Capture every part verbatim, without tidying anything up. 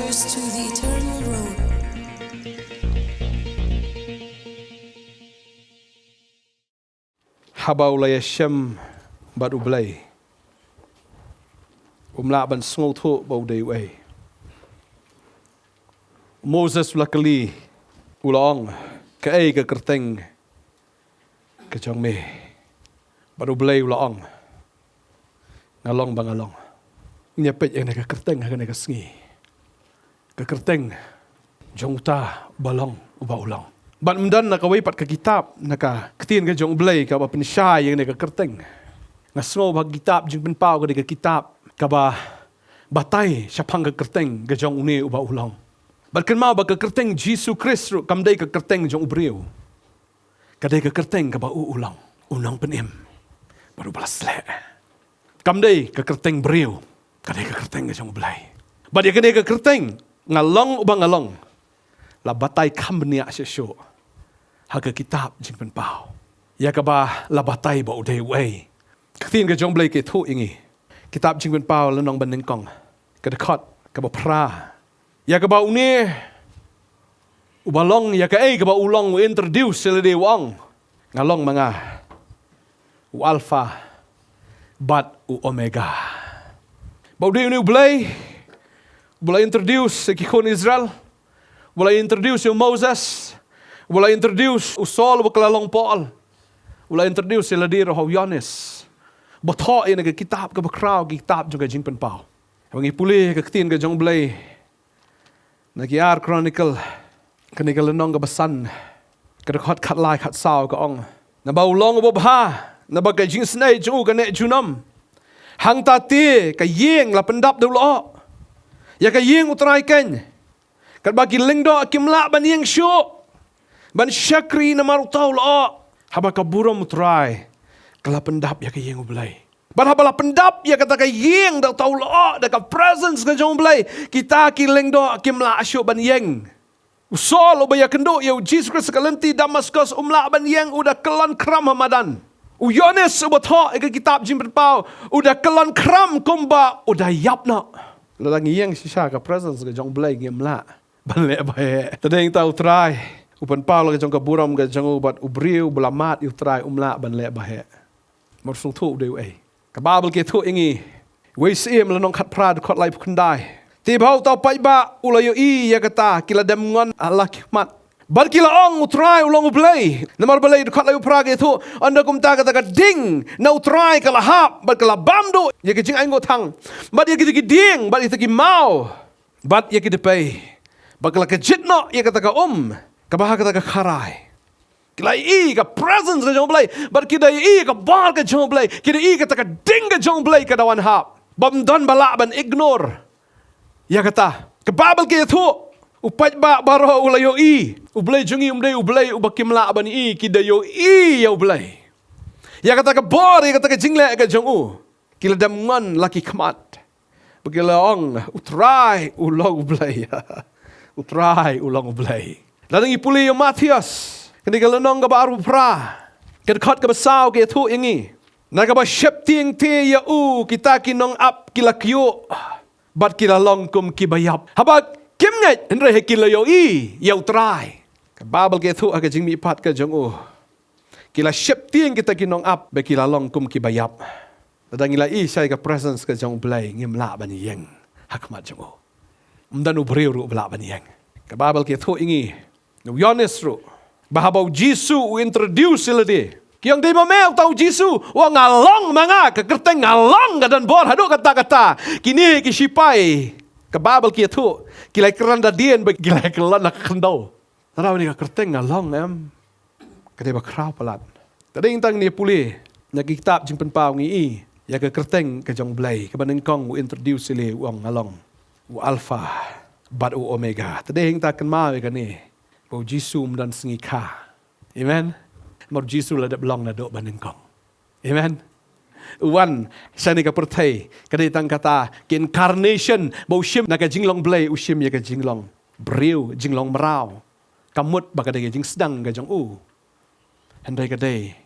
To the eternal road. Haba u la ïashem bad U Blei, um lah ban sngewthuh ba u dei uei. Moses u la kylli, u la ong, kaei ka kyrteng ka jong me? Bad U Blei u la ong, nga long ba nga long. Ngin ïa peit ïa kane ka kyrteng ha kane ka sngi. Ka kyrteng jong uta uba long uba u long. Bad ym don na kawei pat ka kitab na ka ktien ka jong U Blei kaba pynshai ïa kane ka kyrteng. Nga sngew ba ka kitab Jingpynpaw ka dei ka kitab kaba batai shaphang ka kyrteng ka jong une uba u long. Bad kynmaw ba ka kyrteng Jisu Khrist ruh kam dei ka kyrteng jong u briew. Ka dei ka kyrteng kaba u u long, u nongpynim bad uba la sleh. Kam dei ka kyrteng briew, ka dei ka kyrteng ka jong U Blei. Bad ïa kane ka kyrteng nga long uba nga long la batai kham bniah shuh shuh ha ka kitab Jingpynpaw, ïa kaba la batai ba u dei uei. Ka ktien ka jong U Blei ka ïathuh ïa ngi, kitab Jingpynpaw lynnong ba nyngkong, ka dkhot kaba phra, ïa kaba une uba long ïa kaei kaba u long u introduce ïa lade, u ong, nga long ma nga u Alpha bad u Omega. Ba u dei une U Blei uba la introduce ïa ki khun Israel, uba la introduce ïa u Moses, uba la introduce u Saul uba ka la long Paul, uba la introduce ïa lade ruh ha u Ïoannis uba thoh ïa kane ka kitab kaba khraw, ka kitab jong ka Jingpynpaw. Haba ngi pule ka ktien ka jong U Blei na ki Ar Chronicle, kane ka lynnong kaba san, ka dkhot khatlai khatsaw ka ong, naba u long uba bha, naba ka jingisynei jong u ka neh junom. Hangta te ka ïing la pyndap da u lyoh, ïa ka ïing U Trai keiñ, katba ki lyngdoh kim lah ban ïeng shuh ban shakri namar uta u lyoh. Haba ka burom U Trai ka la pyndap ïa ka ïing U Blei. Bad haba la pyndap ïa kata ka ïing da uta u lyoh, da ka presence ka jong U Blei, kita ki lyngdoh kim lah shuh ban ïeng. U Saul uba ïakynduh ïa u Jisu Khrist ha ka lynti Damaskos um lah ban ïeng, u da kyllon khram ha madan. U Ïoannis uba thoh ïa ka kitab Jingpynpaw, u da kyllon khram kumba u da ïap noh. Lada ngi ïeng shisha ka presence ka jong U Blei ngim lah ban leh ba heh. Te dei hangta U Trai u pynpaw la ka jong ka burom ka jong u, bad u briew uba la mad ïa U Trai um lah ban leh ba heh. Namar u sngewthuh u dei uei. Ka Baibl ka ïathuh ïa ngi, Wei Syiem lynnong khatphra dkhot laiphew khyndai, te ba uta u paidbah u la ïohi ïa kata, ki la dem ngon ha la ki khmat bad ki la ong, U Trai u long U Blei. Namar balei? Dkhot laiphew phra ka ïathuh, ynda kumta kata ka ding na U Trai ka la hap bad ka la bam duh ïa ka jingainguh thang, bad ïa kita ki dieng bad ïa kita ki maw bad ïa ki dpei, bad ka la kjit noh ïa kata ka um kaba ha kata ka kharai. Ki la ïohi ka presence ka jong U Blei, bad ki da ïohi ka bor ka jong U Blei, ki da ïohi kata ka ding ka jong U Blei ka da wan hap. Bym don ba lah ban ignore ïa kata. Ka Baibl ka ïathuh, u paidbah baroh u la ïohi U Blei jong ngi um dei U Blei uba kim lah ban ïohi, ki da ïohi ïa U Blei, ïa kata ka bor, ïa kata ka jingleh ka jong u. Ki la dem ngon la ki khmat bad ki la ong, U Trai u long U Blei. U Trai u long U Blei. Lada ngi pule ïa u Mathaios, kane ka lynnong kaba arphew phra, ka dkhot kaba saw ka ïathuh ïa ngi, na kaba sheptieng te ïa u kita ki nongap ki la kyiuh bad ki la long kum kiba ïap, haba kim ngeit hynrei ha ki la ïohi ïa U Trai. Ka Baibl ka ïathuh ha ka jingmihpat ka jong u, ki la sheptieng kita ki nongap bad ki la long kum kiba ïap. Lada ngi la ïohi shai ka presence ka jong U Blei, ngim lah ban ïeng ha khmat jong u. Ym don u briew ruh ba lah ban ïeng. Ka Baibl ka ïathuh ïa ngi, na u Ïoannis ruh, ba haba u Jisu u introduce ïa lade, ki ong, dei ma me uta u Jisu? U ong, nga long ma nga, ka kyrteng nga long ka don bor haduh katta katta. Kine ki shipai, ka Baibl ka ïathuh, ki la kren da dien bad ki la kyllon ha ka khyndew. Tang da kane ka kyrteng nga long, em, ka dei ba khraw palat. Te dei tang ngi pule na ki kitab Jingpynpaw ngi ïohi ïa ka kyrteng ka jong U Blei, kaba nyngkong u introduce ïa lade, u ong, nga long u Alpha bad u Omega. Te dei hangta kynmaw ïa kane, ba u Jisu um don sngi kha. Amen. Namar u Jisu la dep long naduh ba nyngkong. Amen. U wan shane ka pyrthei, ka dei tang kata ka incarnation, ba u shim na ka jinglong Blei, u shim ïa ka jinglong briew, jinglong mraw. Ka mut ba ka dei ka jingsdang ka jong u, hynrei ka dei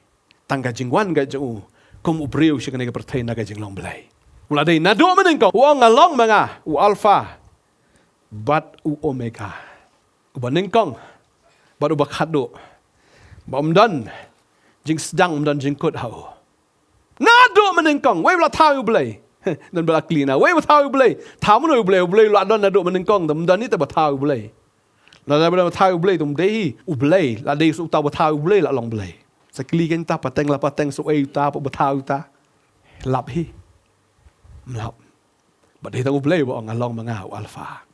tang ka jingwan ka jong u kum u briew sha kane ka pyrthei na ka jinglong Blei. U la dei naduh mynnyngkong, u ong, nga long ma nga u Alpha bad u Omega, uba nyngkong bad uba khadduh, ba ym don jingsdang, ym don jingkut ha u. Naduh mynnyngkong, wei ba la thaw ïa u Blei? Don ba la kylli na, wei ba thaw ïa u Blei? Thaw mynno ïa u Blei? U Blei u la don naduh mynnyngkong, te ym don hi te ba thaw ïa u Blei. Lada ba la thaw ïa u Blei, te ym dei hi u Blei, la dei sa uta ba thaw ïa u Blei la long Blei. Sa kylli kein ta, pateng la pateng, sa uei uta ba thaw ïa uta? Lap hi? Ym lap. Bad dei tang u Blei ba ong, nga long ma nga u Alpha.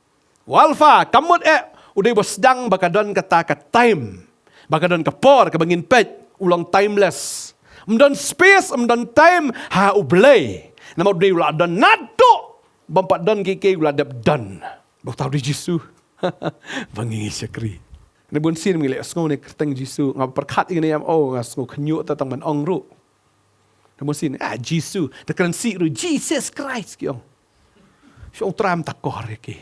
U Alpha, ka mut eh, u dei ba sdang ba ka don kata ka time, ba ka don ka por kaba ngin peit, u long timeless. Ym don space, ym don time ha u Blei. Namar u dei u la don naduh bym pat don kiei kiei, u la dep don. Ba uta u dei Jisu. Ba ngi ngi shakri. Ngi bun sien ngi leh sngew ne kyrteng Jisu, nga pyrkhat ïa kane, ïam, oh, nga sngew khynñiuh ta tang ban ong ruh. Ngi bun sien, ah, Jisu, te kren sih ruh, Jesus Christ ki ong. Shu ong tram ta kor ïa ki.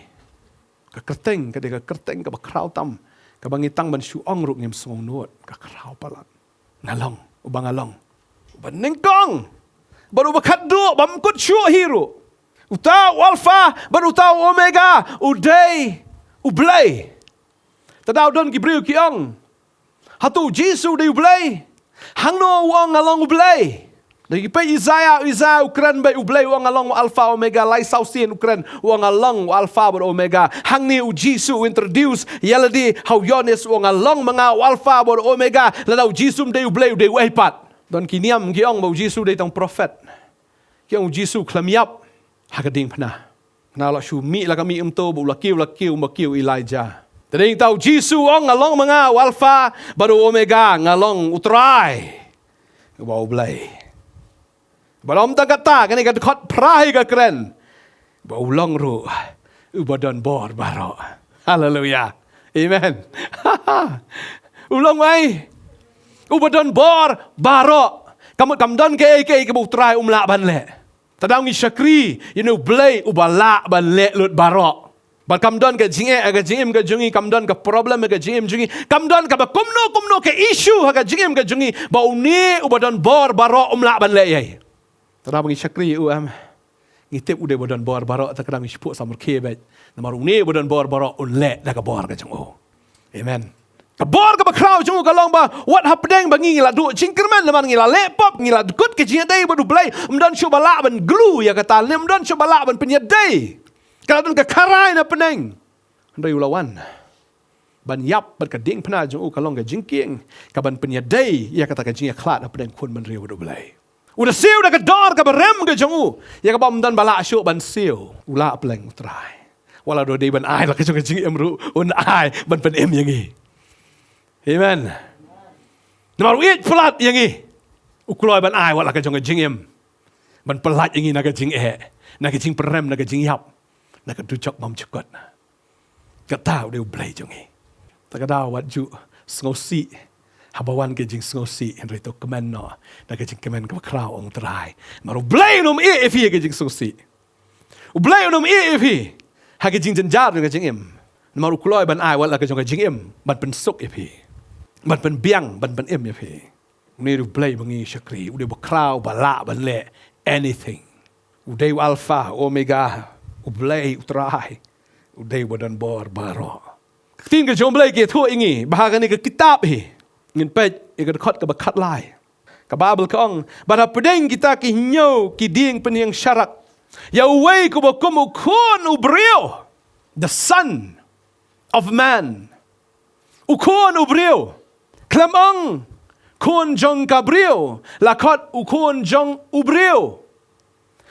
Ka kyrteng ka dei ka kyrteng kaba khraw tam, kaba ngi tang ban shu ong ruh ngim sngew nud, ka khraw palat. Nga long, uba nga long, uba nyngkong bad uba khadduh, bym kut shuh hi ruh. Uta u Alpha bad uta u Omega, u dei u Blei. Te da u don ki briew ki ong, hato u Jisu u dei u Blei? Hangno u ong nga long u Blei? Da ngi peit Isaiah, Isaiah u kren beit, u Blei u ong nga long u Alpha Omega, lai saw sien u kren, u ong nga long u Alpha bad Omega. Hangne u Jisu u introduce ïa lade ha u Ïoannis, u ong nga long ma nga u Alpha bad Omega. Lada u Jisu ym dei u Blei, u dei uei pat? Don ki niam ki ong ba u Jisu dei tang prophet. Ki ong u Jisu khlem ïap ha ka diengphna. Nga la shu mih la ka mih, um to ba u la kiew la kiew, um ba kiew Elijah. Te dei ta u Jisu u ong nga long ma nga u Alpha bad u Omega, nga long u Trai, uba u Blei. Bad ym tang kata, kane ka dkhot phra hi ka kren ba u long ruh uba don bor baroh. Haleluia. Amen. U long uei? Uba don bor baroh. Kam, kam don kaei kaei kaba u Trai um lah ban leh. Te da ngi shakri ïa une u Blei uba lah ban leh lut baroh. Bad kam don ka jingeh ha ka jingim ka jong ngi, kam don ka problem ha ka jingim jong ngi, kam don kaba kumno kumno ka issue ha ka jingim ka jong ngi, ba une uba don bor baroh um lah ban leh ïa ngi. Te da ba ngi shakri ïa u, em, ngi tip u dei uba don bor baroh, te ka da ngi shu phuh samrkhie beit. Namar une uba don bor baroh un leh da ka bor ka jong u. Amen. Ka bor kaba khraw jong u ka long ba wat hapdeng ba ngi, ngi la duh jingkyrmen namar ngi la leh pop, ngi la kut ka jingïadei bad u Blei, ym don shuh ba lah ban glue ïa kata, ne ym don shuh ba lah ban pynïadei. Ka la don ka kharai na pdeng. Hynrei u la wan ban ïap bad ka diengphna jong u ka long ka jingkieng kaban pynïadei ïa kata ka jingïakhlad hapdeng khun bynriew bad u Blei. U da siew da ka dor kaba rem ka jong u, ïa kaba ym don ba lah shuh ban siew. U lah pleng u Trai. Wat la u dei ban ai la ka jong ka jingim ruh, un ai ban pynim ïa ngi. Amen. Namar u ïeit palat ïa ngi, u kloi ban ai wat la ka jong ka jingim, ban pyllait ïa ngi na ka jingeh, na ka jingpyrem, na ka jingïap, na ka dujok bymjukut. Kata u dei u Blei jong ngi. Te ka daw wat ju sngewsih. Haba wan ka jingsngewsih, hynrei to kmen noh na ka jingkmen kaba khraw, ong Trai. Namar u Blei un ym ïeh ïa phi ha ka jingsngewsih. U Blei un ym ïeh ïa phi ha ka jingjynjar jong ka jingim. Namar u kloi ban ai wat la ka jong ka jingim ban pynsuk ïa phi, ban pynbiang, ban pynim ïa phi. Une u dei u Blei ba ngi shakri, u dei uba khraw, ba lah ban leh anything. U dei u Alpha, Omega, u Blei, u Trai. U dei uba don bor baroh. Ka ktien ka jong u Blei ka ïathuh ïa ngi ba ha kane ka kitab hi, ngin peit ïa ka dkhot kaba khatlai. Ka Baibl ka ong, bad hapdeng kita ki hynñiew ki dieng pynïeng sharak, ïa uwei uba kum u Khun u briew, the Son of Man. U Khun u briew. Khlem ong Khun jong ka briew, la khot u Khun jong u briew.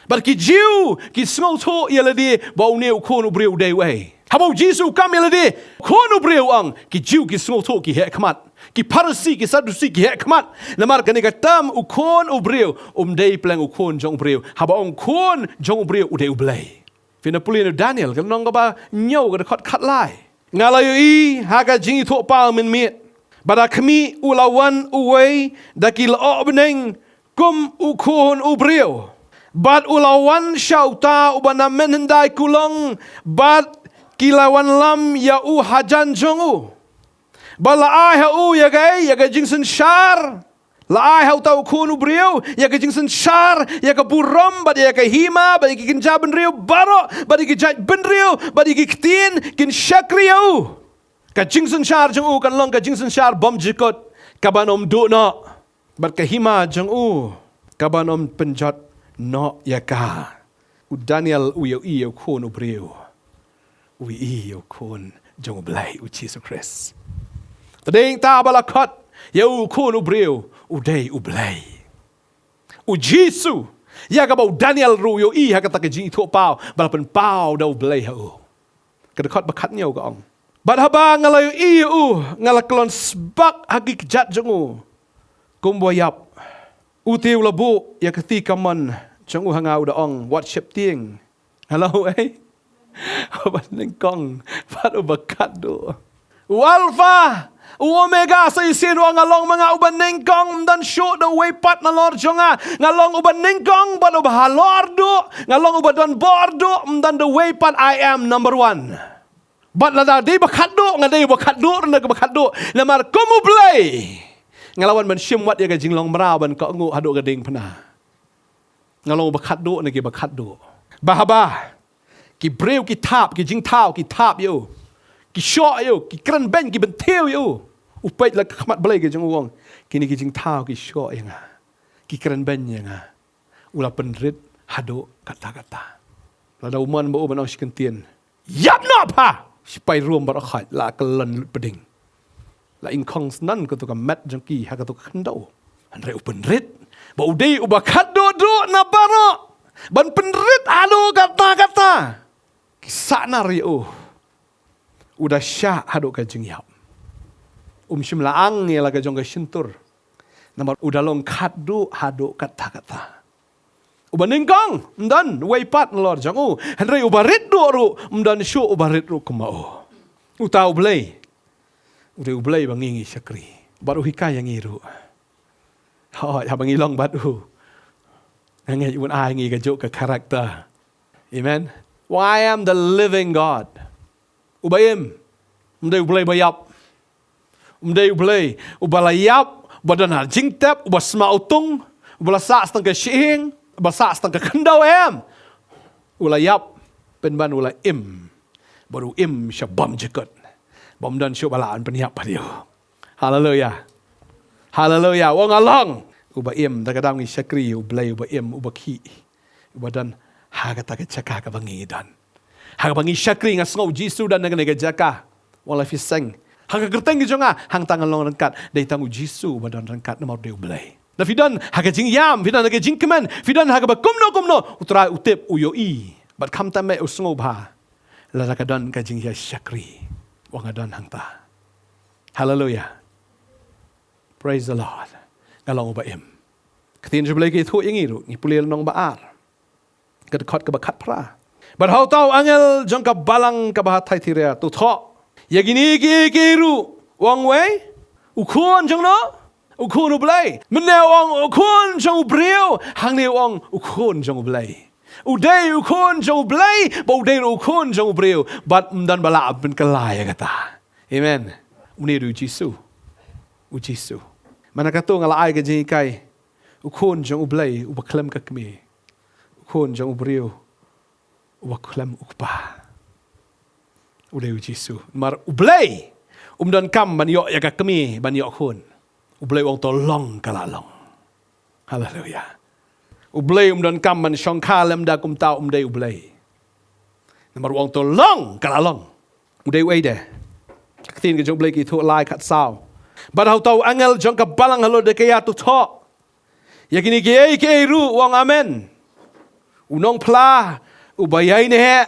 Bad ki Jiw ki sngewthuh ïa lade ba une u Khun u briew u dei uei. Haba u Jisu u kam ïa lade Khun u briew, ong, ki Jiw ki sngewthuh, ki heh khmat. Ki Pharisi, ki Sadusi ki heh khmat. Namar kane ka term u Khun u briew, um dei pleng u Khun jong u briew. Haba ong Khun jong u briew, u dei u Blei. Phin ïa pule na u Daniel, ka lynnong kaba hynñiew, ka dkhot khatlai. Nga la ïohi ha ka jingïathuhpaw mynmiet ba da khmih u la wan uwei da ki lyoh bneng kum u Khun u briew. Bad u la wan sha uta uba na mynhyndai kulong, bad ki la wanlam ïa u hajan jong u. Bad la ai ha u ïa ka, ïa ka jingsynshar La ai ha uta u Khun u briew ïa ka jingsynshar, ïa ka burom, bad ïa ka hima, bad ïa ki kynja bynriew baroh, bad ïa ki jait bynriew, bad ïa ki ktien kin shakri ïa u. Ka jingsynshar jong u kan long ka jingsynshar bymjukut, kaban ym duh noh. Bad ka hima jong u kaban ym pynjot noh ïa ka. U Daniel u ïohi ïa u Khun u briew. U ïohi ïa u Khun jong U Blei, U Jisu Khrist. Te dei ta ba la khot ïa u Khun u briew, u dei U Blei. U Jisu, ïa kaba u Daniel ruh u ïohi ha kata ka jingithuhpaw ba la pynpaw da U Blei ha u. Ka dkhot ba khathynñiew ka ong: Bad haba nga la ïohi ïa u, nga la kyllon sbak ha ki kjat jong u kum ba ïap. Uta u la buh ïa ka kti kamon jong u ha nga, u da ong: Wat sheptieng. Hello, eh? Uba nyngkong bad uba khatduh. U Alpha, u Omega, sa shisien u ong: Nga long ma nga uba nyngkong, ym don shuh da uwei pat nalor jong nga. Nga long uba nyngkong bad uba halor duh. Nga long uba don bor duh, ym don da uwei pat. I am number one. Bad lada dei ba khatduh, nga dei ba khatduh, nga dei ba khatduh. Namar kum U Blei, nga la wan ban shim wat ïa ka jinglong mraw ban kohnguh haduh ka diengphna. Nga long ba khatduh na ki ba khatduh. Ba haba ki briew ki thap, ki jingthaw ki thap ïa u, ki shoh ïa u, ki kren beiñ, ki bynthiew ïa u, u peit la ka khmat Blei ka jong u, u ong: Kine ki jingthaw ki shoh ïa nga, ki kren beiñ ïa nga. U la pynrit haduh katta katta. Lada u mon ba u ban ong shi kyntien, ïap noh pha! Shipai Rom baroh khoit la kyllon lut pdeng. La ingkhong snan kato ka met jong ki ha kato ka khyndew. Hynrei u pynrit ba u dei uba khatduh duh na baroh ban pynrit haduh katta katta. Ki sahnar ïa u. U da shah haduh ka jingïap. Um shym la ang ïa la ka jong ka shyntur. Namar u da long khatduh haduh katta katta. Uba nyngkong, ym don uwei pat nalor jong u. Hynrei uba rit duh ruh, ym don shuh uba rit ruh kum ma u. Uta U Blei, u dei U Blei ba ngi ngi shakri. Bad u hikai ïa ngi ruh. Hooid, haba ngi long bad u, nga ngeit un ai ngi kajuh ka character. Amen. For I am the living God. Uba im. Ym dei U Blei ba ïap. Ym dei U Blei uba la ïap, uba don ha jingtep, uba sma utung, uba la sah tang ka shyieng, uba sah tang ka khyndew, em. U la ïap pynban u la im. Bad u im sha bymjukut. Bym don shuh ba lah ban pynïap pat ïa u. Haleluya. Haleluya. U ong, nga long uba im. Da ka daw ngi shakri U Blei uba im, uba khih, uba don ha kata ka jaka kaba ngi don. Ha kaba ngi shakri, nga sngew U Jisu don ha kane ka jaka. Wat la phi seng ha ka kyrteng ka jong nga, hangta ngan long ryngkat. Dei tang U Jisu uba don ryngkat, namar u dei U Blei. Da phi don ha ka jingïam, phi don ha ka jingkmen, phi don ha kaba kumno kumno, U Trai u tip, u ïohi. Bad khamtam eh u sngewbha lada ka don ka jingïashakri. Wat nga don hangta. Haleluya. Praise the Lord. Nga long uba im. Ka ktien jong U Blei ka ïathuh ïa ngi ruh, ngi pule lynnong ba ar, ka dkhot kaba khatphra. Bad ha uta u angel jong ka balang kaba ha Thyatira, to thoh ïa kine kiei kiei ruh, u ong: Wei u Khun jong no? U Khun U Blei. Mynne u ong u Khun jong u briew, hangne u ong u Khun jong U Blei. U dei u Khun jong U Blei, bad u dei ruh u Khun jong u briew. Bad ym don ba lah ban pynkylla ïa kata. Amen. Une u dei U Jisu. U Jisu. Mynta kato nga la ai ka jinghikai. U Khun jong U Blei uba khlem ka kmie. U Khun jong u briew uba khlem u kpa. U dei U Jisu. Namar U Blei um donkam ban ïoh ïa ka kmie, ban ïoh khun. U Blei u ong to long, ka la long. Haleluya. U Blei um donkam ban shongkha lymda kumta, um dei U Blei. Namar u ong to long, ka la long. U dei uei de? Ka ktien ka jong U Blei ka ïathuh, lai khatsaw. Bad ha uta u angel jong ka balang ha Laodikaïa to thoh ïa kine kiei kiei ruh, u ong amen. U nongphla uba ïaineh.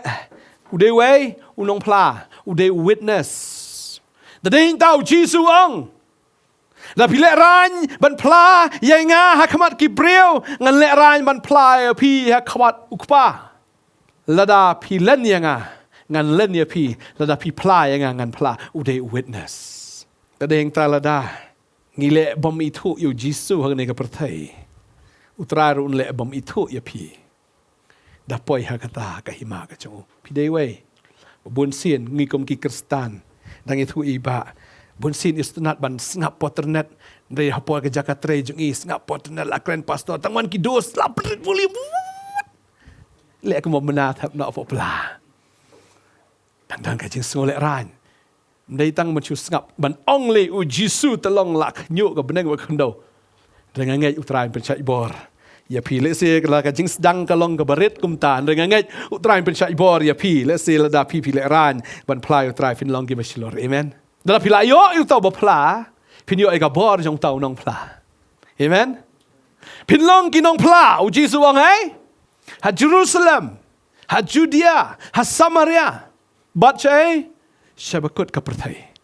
U dei uei? U nongphla. U dei u witness. Da dei hangta U Jisu u ong, lada phi lehraiñ ban phla ïa nga ha khmat ki briew, ngan lehraiñ ban phla ïa phi ha khmat u Kpa. Lada phi len ïa nga, ngan len ïa phi. Lada phi phla ïa nga, ngan phla. U dei u witness. Da dei hangta lada ngi leh bym ithuh ïa U Jisu ha kane ka pyrthei, U Trai ruh un leh bym ithuh ïa phi. Da poi ha kata ka hima ka jong u. Phi dei uei? Bun sien ngi kum ki Khristan dang ithuh i ba Bun sien i sngewtynnat ban sngap internet. Hynrei ha por ka jaka trei jong i sngap internet la kren pastor. Tang wan ki dos la pynrit volume. Leh kumba mynta thep noh pop pla. Tang tang ka jingsngewlehrain. Ym dei tang ban shu sngap ban ong lei u Jisu te long la khñiuh ka bneng bad khyndew. Hynrei nga ngeit u Trai un pynshait bor ïa phi. Lehse la ka jingsdang ka long kaba rit kumta, hynrei nga ngeit u Trai un pynshait bor ïa phi. Lehse lada phi phi lehrain ban phla ïa u Trai, phin long kiba shlur. Amen. Lada phi la ïoh ïa uta uba phla, phin ïoh ïa ka bor jong uta u nongphla. Amen. Phin long ki nongphla, u Jisu u ong, hei, ha Jerusalem, ha Judea, ha Samaria, bad shaei, sha bakut ka pyrthei.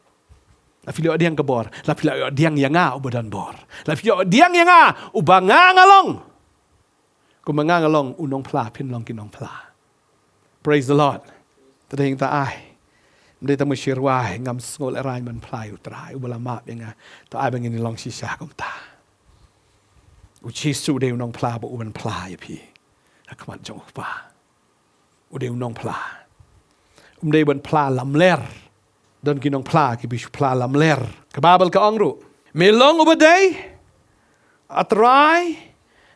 La phi la ïoh pdiang ka bor, la phi la ïoh pdiang ïa nga uba don bor, la phi la ïoh pdiang ïa nga uba nga nga long. Kumba nga nga long u nongphla, phin long ki nongphla. Praise the Lord. Te dei hangta ai. Ym dei tang ban shu rwai, ngam sngewlehrain ban phla ïa u Trai uba la map ïa nga. To ai ba ngin long shisha kumta. U Jisu u dei u nongphla bad u ban phla ïa phi ha khmat jong u Kpa. U dei u nongphla. Um dei ban phla lamler. Don ki nongphla kiba shu phla lamler. Ka Baibl ka ong ruh, me long uba dei, A Trai,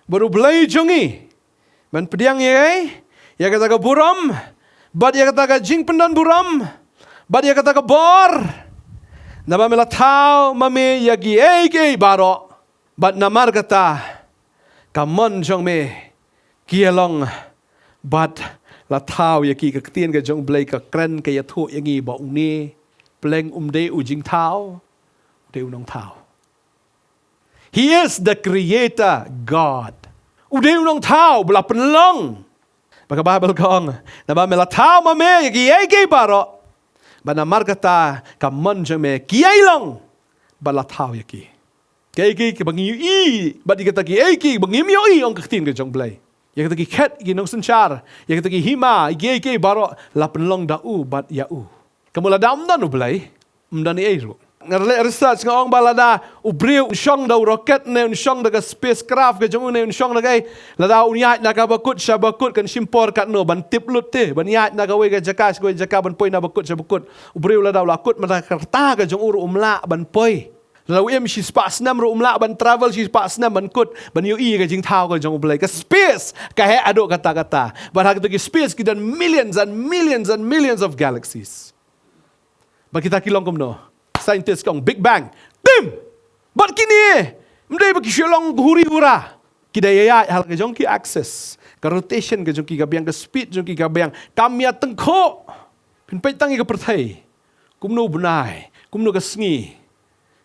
bad U Blei jong ngi. Ban pdiang ïa, ïa kata ka burom, bad ïa kata ka jingpyndonburom, bad ïa kata ka bor. Naba me la thaw ma me ïa kiei kiei baroh. Bad namar kata, ka mon jong me ki ïa long, bad la thaw ïa ki. Ka ktien ka jong U Blei ka kren, ka ïathuh ïa ngi ba une pleng um dei u jingthaw, u dei u nongthaw. He is the creator God. U dei u nongthaw ba la pynlong. Ba ka Baibl ka ong, naba me la thaw ma me ïa kiei kiei baroh. Bad namar kata ka mon jong me ki ïa long, bad la thaw ïa ki. Kiei kiei kiba ngi ïohi, bad ïa kata kiei kiei ba ngim ïohi, ong ka ktien ka jong U Blei. Ïa kata ki khet, ki nongsynshar, ïa kata ki hima, kiei kiei baroh la pynlong da u bad ïa u. Kumno lada ym don U Blei, ym don ei ei ruh. Nga leh research nga ong ba lada u briew un shong da u rocket ne un shong da ka spacecraft ka jong u ne un shong da kaei, lada un ïaid na kaba kut sha bakut kan shim por katno ban tip lut te, ban ïaid na kawei ka jaka sha kawei jaka, ban poi na bakut sha bakut. U briew lada u la kut mynta ka rta ka jong u ruh um lah ban poi. Lada u im shispah snem ruh um lah ban travel shispah snem ban kut, ban ïohi ka jingthaw ka jong U Blei. Ka space ka heh haduh katta katta. Bad ha kito ki space ki don millions and millions and millions of galaxies. Bad kita ki long kumno? Scientist ki ong Big Bang. Tim! Bad kine, ym dei ba ki shu long huri hura. Ki da ïaid ha la ka jong ki axis. Ka rotation ka jong ki ka biang, ka speed jong ki ka biang. Kam ïa tyngkhuh. Phin peit tang ïa ka pyrthei. Kumno u bnai, kumno ka sngi.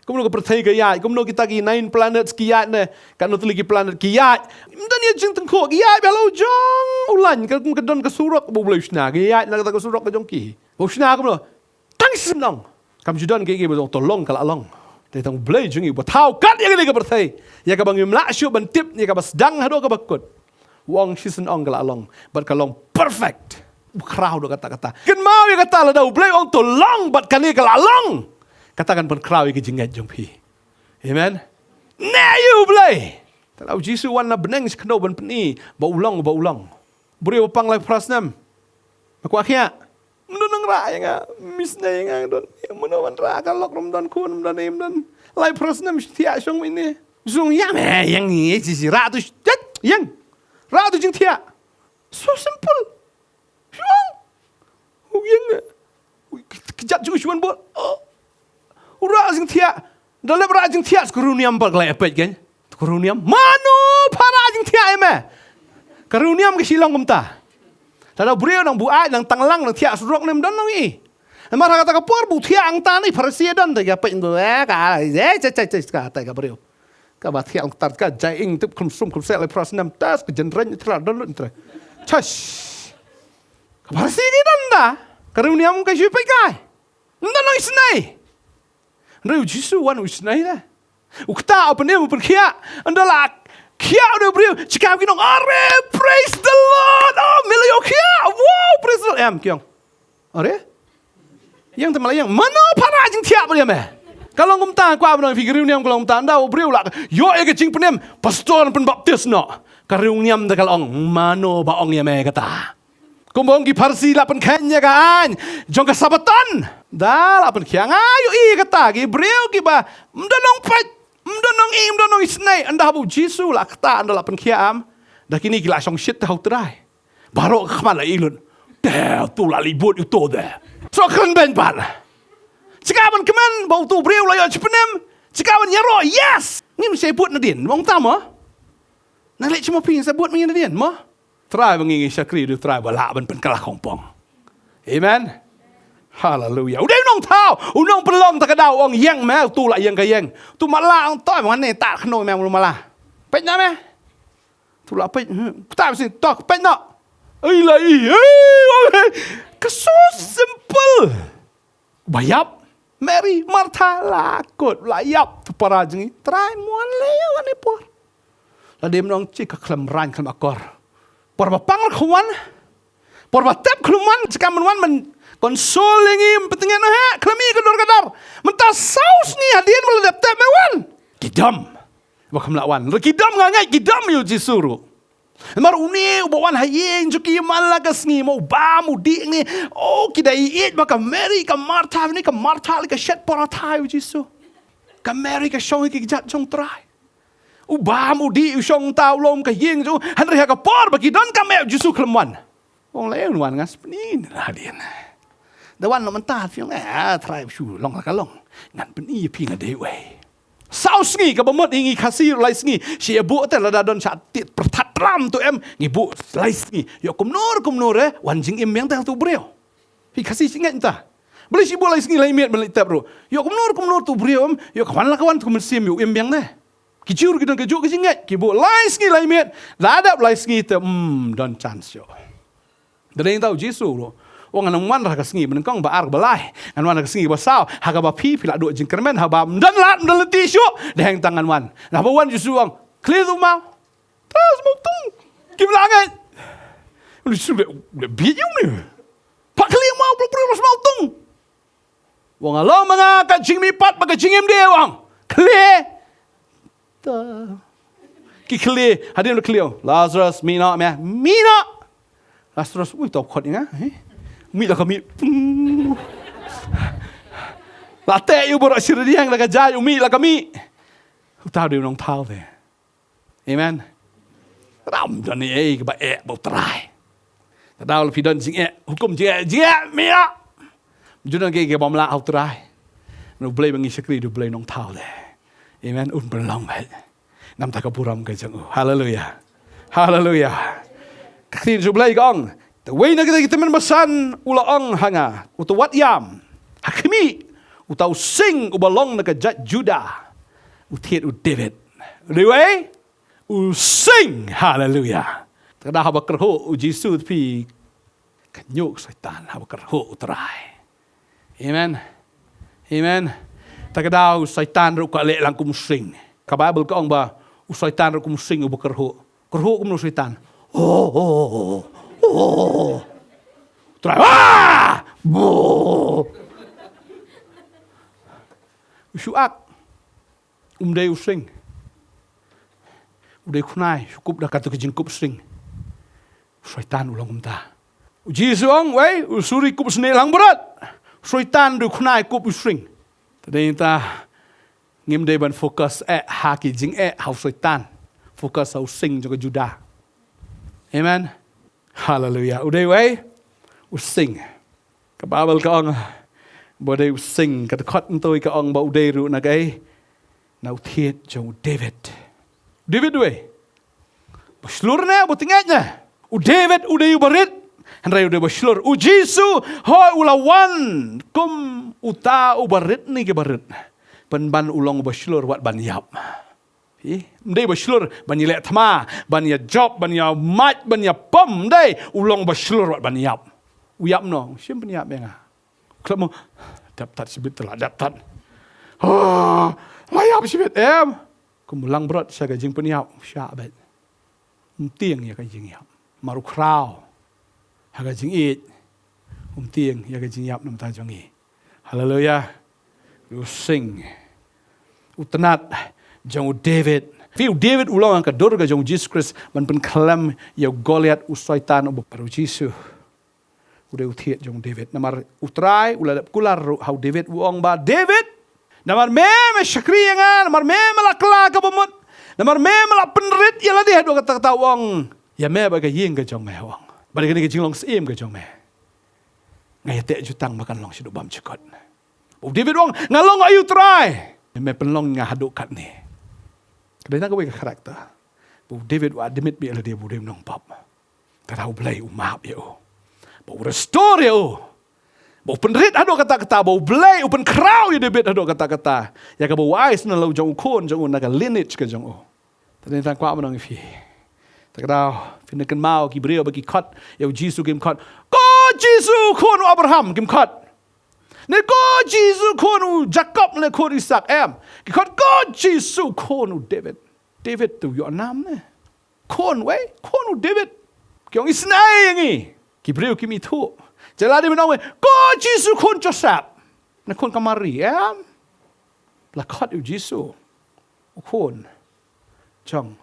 Kumno ka pyrthei ka ïaid, kumno kita ki nine planets ki ïaid ne, katno tylli ki planet ki ïaid. Ym don ïa jingtyngkhuh, ki ïaid ba la u jong u lain, ka, ka don ka surok ba U Blei u shna, ki ïaid na kata ka surok ka jong ki. Ba u shna kumno? Tang shisien ong. Kam ju don kiei kiei ba ong to long ka la long. Dei tang U Blei jong ngi uba thaw kat ïa kane ka pyrthei. Ïa kaba ngim lah shuh ban tip, ïa kaba sdang haduh kaba kut. U ong shisien ong ka la long. Bad ka long perfect. U khraw haduh katta katta. Kynmaw ïa kata, lada U Blei u ong to long bad kane ka la long, kata kan pynkhraw ïa ka jingngeit jong phi. Amen. Neh ïa U Blei. Te lada U Jisu u wan na bneng shi khyndew ban pyni ba u long, ba u long. Briew ba pang laiphew phra snem. Me kwah khiah? Ym don nang rah ïa nga, misnei ïa nga don. Ïa mano ban rah, ka lok ruh ym don, khun ym don, ym don. Laiphew phra snem shi thiah shong mine. Zung ïa me, ïa ngi, shi shi rah tu, jet, ïa. Rah tu jingthiah. So simple. Shong. U ïa nga. U kjat jong u shwan bol. Oh. U rah jingthiah. Da lep rah jingthiah, ka riewniam ba ka la ïa peit kein. Ka riewniam. Mano pha rah jingthiah ïa me? Ka riewniam ka shilong kumta. Lada u briew nang buaid, nang tanglang, nang thiah surok ne ym don nang i. Namar ha kata ka por ba u thiah hangta ne i Pharisi don te ka peit ndu, eh, ka, eh, cha, cha, cha, ka, te ka briew. Kaba thiah lang tar ka jai ing tip khum sum khum seh lai phra snem tas ka jynrein tra don lut tra. Chas. Ka Pharisi ki don da. Ka riewniam ka shu peit kai. Ym don nang isynei. Hynrei u Jisu wan u isynei da. U kta u pynim u pynkhiah. Ynda la khiah u dei u briew. Check out ki nong. Are, praise the Lord. Oh, me la ïoh khiah. Wow, praise the Lord. Em, ki ong. Are? Ïeng te ma la ïeng. Mano pha rah jingthiah bad ïa me? Ka long kumta, kwah ban ong ïa phi, ka riewniam ka long kumta. Ynda u briew la ïoh ïa ka jingpynim, pastor pynbaptis noh. Ka riewniam te ka la ong, mano ba ong ïa me kata? Kumba ong ki Pharisi la pynkheiñ ïa ka aiñ jong ka Sabbaton. Da la pynkhia nga ïohi kata ki briew kiba ym don nongpeit, ym don nongi, ym don nongisynei, ynda haba u Jisu la ktah, ynda la pynkhia, em. Da kine ki la shong shit te ha u Trai. Baroh ka khmat la ïaid lut. Te uto la leit bud ïa uto de. So kren beiñ pat. Sika ban kmen ba uto u briew la ïoh jingpynim. Sika ban ïaroh, yes. Ngim sa bud nadien, ong ta mo. Nang leit sha ma phi sa bud ma ngi nadien mo. Trai ba ngi ngi shakri da u Trai ba lah ban pynkylla khongpong. Amen. Haleluya. U dei u nongthaw, u nongpynlong, ta ka daw ong ïeng me, uto la ïeng ka ïeng. Uto matlah ong to me, wan ne ta khno me, u matlah. Peit na me. Uto la peit, hmm, kata shisien to peit na. Ai la i, ai, ai. Ka so simple. Ba ïap, Mary, Martha, la kut, la ïap, tu para jong ngi, Trai, mo wan leh ïa wan ne por. La dei mynno shi ka khlem rang khlem akor. Por ba pang la ka wan. Por ba tep khlem wan, jaka men wan men console ïa ngi, ym pyntngen noh, khlem ïa ka dur ka dar. Mynta saw sngi hadien ba la dep tep me wan. Ki dom. Ba khlem lah wan. Ki dom nga ngeit, ki dom ïa u Jisu ruh. Namar une uba wan ha ïing jong ki man la ka sngi, ma u bam u dih ne. Oh, ki da ïeit ba ka Mary, ka Martha, ne ka Martha, ne ka shet por ha thaiñ u Jisu. Ka Mary ka shong ïa ki kjat jong u Trai. U bam u dih u shong ta u lum ka ïing jong u, hynrei ha ka por ba ki donkam eh u Jisu khlem wan. Ong la ïa un wan, nga sa pyni na hadien. Da wan noh mynta phi ong, eh, Trai shu long la ka long. Ngan pyni ïa phi nga dei uei. Saw sngi kaba mut ïa ngi Khasi ruh lai sngi. Shi ïa buh te lada don sha tied pyrthat tram tu em, ngi buh lai sngi. Ïoh kumno kumno re, wan jingim biang te ha tu briew. Phi Khasi shi ngeit mynta. Balei shi buh lai sngi lai miet ban leit tep ruh. Ïoh kumno kumno tu briew em, ïoh ka wan la ka wan tu mynsiem ïoh im biang te. Ki jur ki don ka juk ka jingngeit, ki buh lai sngi lai miet, la dep lai sngi te, hmm, don chance ïoh. Da dei tang u Jisu ruh. Ong ngan ym wan ha ka sngi ba nyngkong, ba ar, ba lai. Ngan wan ha ka sngi ba saw, ha kaba phi, phi la duh jingkyrmen, haba ym don lad, ym don lynti shuh, da hangta ngan wan. Naba wan u Jisu ong, khlieh tu maw. Tras maw tung. Kim la ngeit. U Jisu le, le bieit ïa u ne. Pat khlieh maw, plu plu maw tung. Ong nga long ma nga ka jingmihpat bad ka jingim, dei ong. Khlieh. Ta. Ki khlieh, hadien ba khlieh. Lazarus, mih noh me. Mih noh. Lazarus, ui, to khot ïa nga, eh. Mih la ka mih. La teh ïa u baroh shi rdiang da ka jaiñ, u mih la ka mih. Uta u dei u nongthaw te. Amen. Ram don ei ei kaba eh bad u Trai. Te daw la phi don jingeh, hukum jingeh, jingeh, mih noh. Ju don kiei kiei bym lah ha u Trai. Namar u Blei ba ngi shakri u dei u Blei nongthaw te. Amen. Un pynlong beit. Namar ka burom ka jong u. Haleluya. Haleluya. Ka ktien jong u Blei ka ong, te uwei na kita ki tymmen basan u la ong ha nga, uta wat ïam ha khmih, uta u sing uba long na ka jait Judah, u thied u David. U dei uwei? U sing. Haleluya. Te ka daw haba kyrhuh u Jisu te phi, ka ñiuh ka Soitan haba kyrhuh u Trai. Amen. Amen. Te ka daw u Soitan ruh ka leh lang kum u sing. Ka Baibl ka ong ba u Soitan ruh kum u sing uba kyrhuh. Kyrhuh kumno u Soitan? Oh, oh, oh, oh, oh. Trai. Ah! Bo! U shu ak. Um dei u sing. U dei u khnai, shu kup da katu ka jingkup sing. U Soitan u long kumta. U Jisu ong, wei, u suri kup snieh langbrot. U Soitan u dei u khnai kup u sing. Te dei ta ngim dei ban focus eh ha ki jingeh ha u Soitan. Focus ha u sing jong ka Judah. Amen. Haleluya. U dei wei? U sing. Ka Baibl ka ong ba u dei u sing, ka dkhot myntoi ka ong ba u dei ruh na kaei? Na u thied jong u David. David wei? Ba shlur ne, ba tyngeh ne? U David u dei uba rit. Hynrei u dei ba shlur. U Jisu, hooid u la wan kum uta uba rit ne ki barit. Pynban u long uba shlur wat ban ïap. Ym dei ba shlur ban ïaleh thma, ban ïajop, ban ïamait, ban ïapom, ym dei, u long ba shlur wat ban ïap. U ïap noh, shim pynïap ïa nga. Khlem mo, dep tat shibit te la dep tat. Ah, la ïap shibit em. Kum u langbrot sha ka jingpynïap, shah beit. Um tieng ïa ka jingïap. Mar u khraw ha ka jingïeit. Um tieng ïa ka jingïap namar jong ngi. Haleluya. U sing. U tnat jong u David. Phi u David u long ka dur ka jong u Jisu Khrist ban pynkhlem ïa u Goliath u Soitan uba para u Jisu. U dei u thied jong u David. Namar u Trai u la dep kular ruh ha u David, u ong ba, David, namar me me shakri ïa nga, namar me me la kylla ka bamut, namar me me la pynrit ïa lade haduh katta katta, u ong, ïa me bad ka ïing ka jong me, u ong, bad kane ka jinglong syiem ka jong me, nga ïateh jutang ba kan long shaduh bymjukut. U David u ong, nga long aïu Trai, me pynlong nga haduh katne? Ka dei na kawei ka character. U David u admit beit ïa lade ba u dei u nongpop. Te da u Blei u map ïa u, ba u restore ïa u, ba u pynrit haduh katta katta, ba u Blei u pynkhraw ïa David haduh katta katta, ïa kaba u ai sha u jong u khun jong u na ka lineage ka jong u. Te dei tang kwah ban ong ïa phi, te ka daw phin kynmaw ki briew ba ki khot ïa u Jisu, kim khot, ko Jisu khun u Abraham, kim khot, ne ko Jisu khun u Jakob ne khun u Isak, em. Ki khot ko Jisu khun u David. David te u ïoh nam ne, khun wei, khun u David. Ki ong isynei ïa ngi, ki briew kim ithuh. Te lada men ong wei, ko Jisu khun Joseph, ne khun ka Mari, em. La khot ïa u Jisu, u khun jong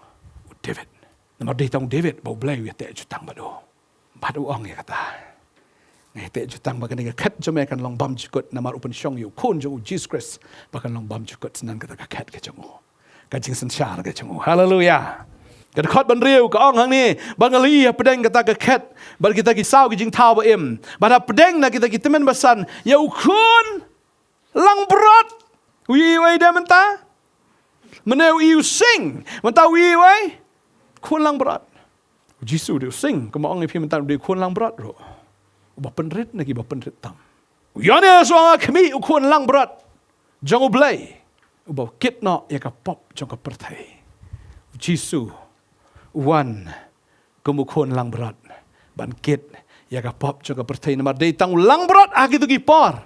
u David. Namar dei tang u David ba u Blei u ïateh jutang bad u, bad u ong ïa kata, nga ïateh jutang ba kane ka khet jong me kan long bymjukut, namar u pynshong ïa u khun jong u Jisu Khrist ba kan long bymjukut, sa nan kata ka khet ka jong u, ka jingsynshar ka jong u. Haleluia. Ka dkhot ba hynriew ka ong hangne, ba nga la ïohi hapdeng kata ka khet bad kita ki saw ki jingthaw ba im, bad hapdeng na kita ki tymmen basan, ïa u khun langbrot. U ïohi wei de mynta? Mynne u ïohi u sing, mynta u ïohi wei? Khun langbrot. U Jisu u dei u sing, kumba ong ïa phi mynta u dei u khun langbrot ruh, uba pynrit na kiba pynrit tam. U Ïoannis u ong, khmih, u khun langbrot jong u Blei, uba kit noh ïa ka pop jong ka pyrthei. U Jisu u wan kum u khun langbrot ban kit ïa ka pop jong ka pyrthei. Namar dei tang u langbrot ha kito ki por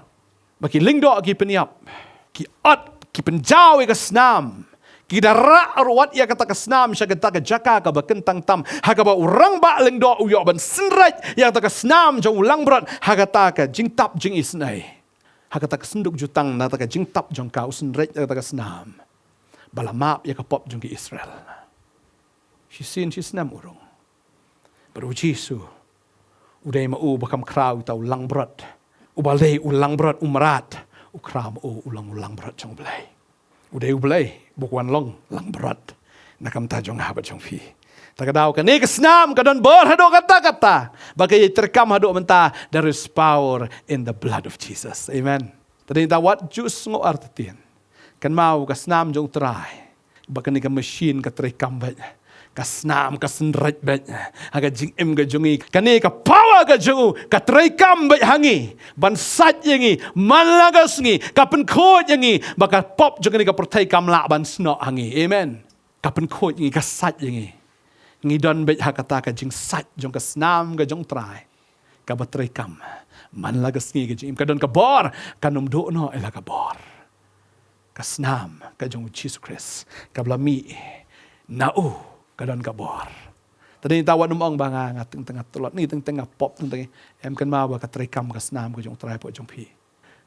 ba ki lyngdoh ki pynïap, ki ot, ki pynjaw ïa ka snam, ki da rah ruh wat ïa kata ka snam sha kata ka jaka kaba kyntang tam, ha kaba u rangbah lyngdoh u ïoh ban synreit ïa kata ka snam jong u langbrot ha kata ka jingtap jingisynei, ha kata ka synduk jutang, na kata ka jingtap jong ka, u synreit ïa kata ka snam ba la map ïa ka pop jong ki Israel. Shisien shisnem u rung. Bad u Jisu u dei ma u ba kam khraw uta u langbrot, uba dei u langbrot u mrad, u khraw ma u, u long u langbrot jong u Blei. U dei u Blei ba u wan long langbrot na ka bynta jong nga bad jong phi. Ta ka daw kane ka snam ka don bor haduh katta katta, ba ka ïai treikam haduh mynta. There is power in the blood of Jesus. Amen. Ta dei ta wat ju sngew artatien. Kynmaw ka snam jong u Trai, ba kane ka machine ka treikam beit, ka snam ka synreit beit ha ka jingim ka jong ngi. Kane ka power ka jong u ka treikam beit ha ngi ban sait ïa ngi man la ka sngi, ka pynkhuid ïa ngi ba ka pop jong kane ka pyrthei kam lah ban snoh ha ngi. Amen. Ka pynkhuid ïa ngi, ka sait ïa ngi. Ngi don beit ha kata ka jingsait jong ka snam ka jong u Trai, kaba treikam man la ka sngi ka jingim. Ka don ka bor, kan ym duh noh ïa la ka bor. Ka snam ka jong u Jisu Khrist kaba la mih na u ka don ka bor. Ta dei ta wat nym ong ba nga, nga teng teng nga tlot ni, teng teng nga pop, teng teng, em. Kynmaw ba ka treikam ka snam ka jong u Trai hapoh jong phi.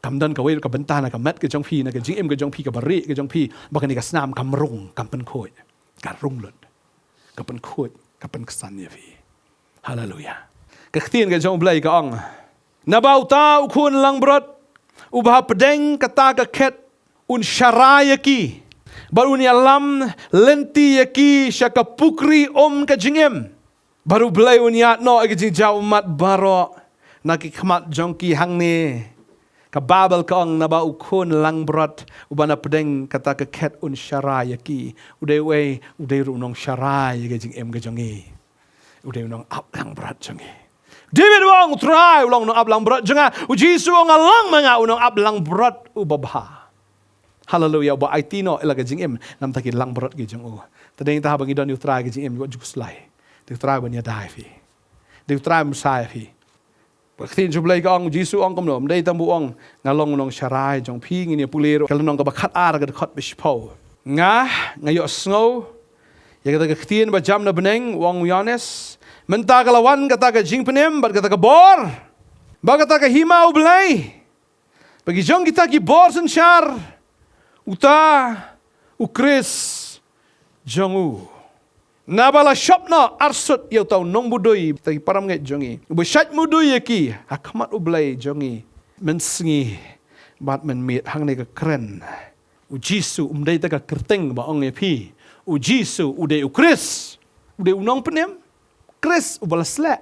Kam don kawei ka bynta na ka met ka jong phi, na ka jingim ka jong phi, kaba rieh ka jong phi, ba kane ka snam kam rung, kam pynkhuid. Ka rung lut, ka pynkhuid, ka pynksan ïa phi. Haleluia. Ka ktien ka jong u Blei ka ong, naba uta u khun langbrot uba hapdeng kata ka khet un sharai ïa ki bad un ïalam lynti ïa ki sha ka pukri um ka jingim. Bad u Blei un ïaid noh ïa ka jingjaw ummat baroh na ki khmat jong ki. Hangne ka Baibl ka ong, naba u khun langbrot uba na pdeng kata ka khet un sharai ïa ki. U dei uei? U dei ruh u nongsharai ïa ka jingim ka jong ngi. U dei u nongap langbrot jong ngi. David u ong, u Trai u long u nongap langbrot jong nga. U Jisu u ong, nga long ma nga u nongap langbrot uba bha. Haleluia. Uba aiti noh ïa la ka jingim na ka bynta ki langbrot ki jong u. Ta dei ta haba ngi don ïa u Trai, ka jingim wat ju khuslai. Dei u Trai ban ïada ïa phi. Dei u Trai ban bsa ïa phi. Ba ka ktien jong u Blei ka ong, u Jisu u ong kumno? Ym dei tang ba u ong, nga long u nongsharai jong phi. Ngin ïa pule ruh ka lynnong kaba khatar, ka dkhot ba shiphew. Nga, nga ïohsngew ïa kata ka ktien ba jam na bneng, u ong u Ïoannis. Mynta ka la wan kata ka jingpynim bad kata ka bor bad kata ka hima u Blei, ba ki jong kita ki bor synshar, uta u Khrist jong u. Naba la shop noh arsut ïa uta u nongmudui, uta ki para bangeit jong ngi, uba shait mudui ïa ki ha khmat U Blei jong ngi mynsngi bad mynmiet. Hangne ka kren, U Jisu um dei tang ka kyrteng ba ong ïa phi. U Jisu u dei U Khrist, u dei u Nongpynim. Khrist uba la sleh.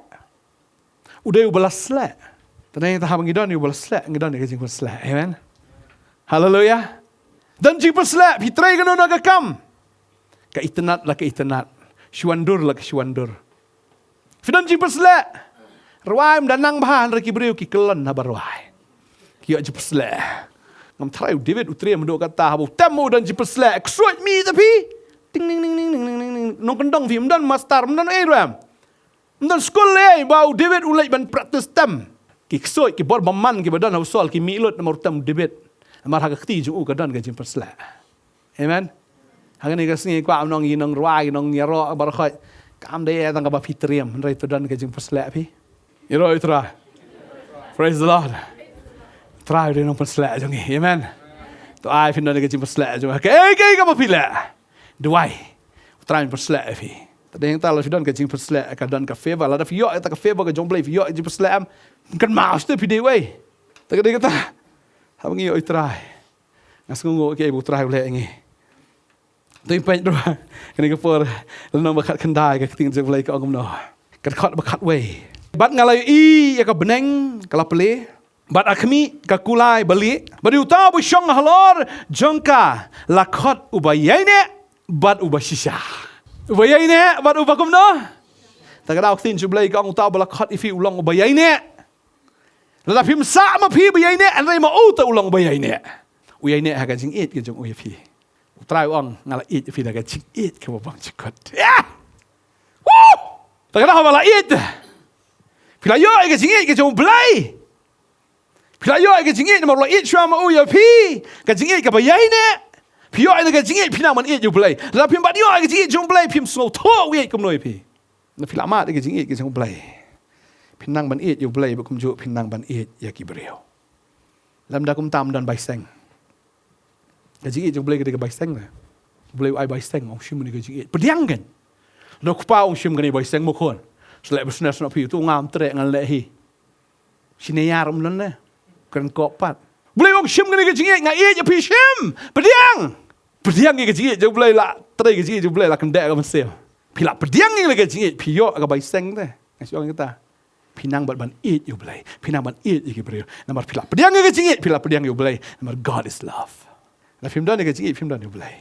U dei uba la sleh. Te nangta haba ngi don ïa uba la sleh, ngi don ïa ka jingpynshlur. Amen. Haleluia. Don jingpynshlur, phi trei kano kano ka kam, ka itynnad la ka itynnad, shwa dur la ka shwa dur. Phi don jingpynshlur. Rwai ym da nang bha, hynrei ki briew ki kyllon haba rwai. Ki ïoh jingpynshlur. Ngam tharai u David u trei mynta kata, haba u tem u don jingpynshlur. Ksuid mi ta phi. Ting, ting, ting. Nongkyndong phi, ym don master, ym don ei ruh em. Ym don skul lei ba u David u leit ban practice tem. Ki ksuid, ki bor bymman kiba don ha u Saul ki mih lut namar u tem u David. Namar ha ka kti jong u ka don ka jingpynshlur. Amen. Hangne ka sngi kwah ong ïa nong rwai, ïa nong ïaroh baroh khoit. Kam dei tang kaba phi triem, hynrei to don ka jingpynshlur phi. Ïaroh ïa U Trai. Praise the Lord. Trai u dei u Nongpynshlur jong ngi. Amen. To ai phin don ka jingpynshlur jong ngi. Kaei kaei kaba phi leh, duwai. U Trai un pynshlur ïa phi. Te dei nangta lada phi don ka jingpynshlur, ka don ka favor. Lada phi ïoh ïa ka favor ka jong U Blei, phi ïoh ïa ka jingpynshlur, em, kynmaw shuh te phi dei uwei. Te ka dei kata, haba ngi ïoh ïa U Trai, nga sngewnguh ïa kaei ba U Trai u leh ïa ngi. Te peit ruh, kane ka por, lynnong ba khatkhyndai, ka ktien jong U Blei ka ong kumno. Ka dkhot ba khatwei. Bad nga la ïohi ïa ka bneng ka la plie, bad ha khmih ka kulai balieh, bad ïa uta uba shong halor jong ka la khot uba ïaineh bad uba shisha. Uba ïaineh bad uba kumno? Te ka daw ka ktien jong U Blei ka ong uta uba la khot ïa phi u long uba ïaineh. Lada phim sah ma phi ba ïaineh, hynrei ma uta u long uba ïaineh. U ïaineh ha ka jingïeit ka jong u ïa phi. U Trai u ong, nga la ïeit ïa phi da ka jingïeit kaba bymjukut. Ïa! Woo! Te ka daw ba la ïeit, phi la ïoh ïa ka jingïeit ka jong U Blei. Phi la ïoh ïa ka jingïeit namar u la ïeit shuwa ma u ïa phi. Ka jingïeit kaba ïaineh. Phi ïoh ïa ka jingïeit, phi nang ban ïeit ïa U Blei. Lada phim pat ïoh ïa ka jingïeit jong U Blei, phim sngewthuh u ïeit kumno ïa phi. Lada phi la mad ïa ka jingïeit ka jong U Blei, phi nang ban ïeit ïa U Blei, bad kumjuh phi nang ban ïeit ïa ki briew. Lymda kumta ym don bai seng. Ka jingïeit jong U Blei ka dei ka bai seng ne. U Blei u ai bai seng, ong shim kane ka jingïeit. Pdiang kan. Lada u kpa ong shim kane bai seng mo khun. Sa leh business noh phi, to ngam treh ngan leh hi. Shine ïar um don ne. Kren kop pat. U Blei ong shim kane ka jingïeit, nga ïeit ïa phi, shim. Pdiang. Pdiang ïa ka jingïeit jong U Blei, la trei ka jingïeit jong U Blei, la kyndeh ka mynsiem. Phi la pdiang ïa ka jingïeit, phi ïoh ka bai seng te. Nga shu ong kata. Phi nang bad ban ïeit ïa U Blei. Phi nang ban ïeit ïa ki briew. Namar phi la pdiang ïa ka jingïeit, phi la pdiang ïa U Blei. Namar God is love. Lada phim don ïa ka jingïeit, phim don ïa U Blei.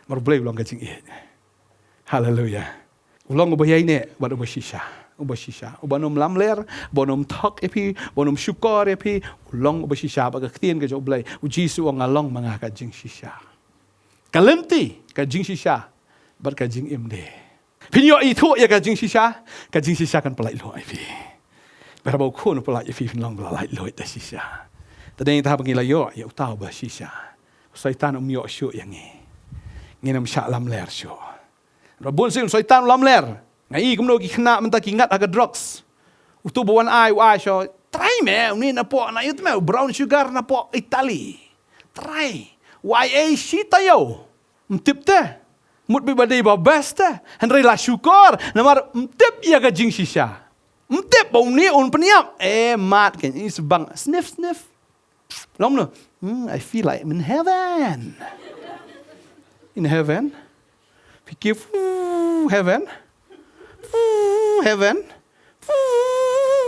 Namar U Blei u long ka jingïeit. Haleluia. U long uba ïaineh bad uba shisha. Uba shisha. Uba nym lamler, uba nym thok ïa phi, uba nym shukor ïa phi. U long uba shisha bad ka ktien ka jong U Blei. U Jisu u ong nga long ma nga ka jingshisha. Ka lynti, ka jingshisha bad ka jingim de. Phin ïoh ithuh ïa ka jingshisha, ka jingshisha kan pyllait luid ïa phi. Bad haba U Khun u pyllait ïa phi, phin long ba la lait luid da shisha. Te dei nangta haba ngi la ïoh ïa uta uba shisha, u Soitan um ïoh shuh ïa ngi. Ngin ym shah lamler shuh. Ba bun sien u Soitan u lamler. Nga i kumno ki khynnah mynta ki ngat ha ka drugs. Uto ba wan ai, u ai shuh. Trai me, une napoh na ïa te me, u brown sugar napoh Italy. Trai. U ai ei shi taïew. Ym tip te. Mut beit ba dei ba best te. Hynrei la shukor. Namar ym tip ïa ka jingshisha. Ym tip ba une un pynïap. Eh, mad kan. Is bang. Sniff, sniff. Long no. Hmm, I feel like I'm in heaven. In heaven. Fikir, "Ooh, heaven. Ooh, heaven. Ooh,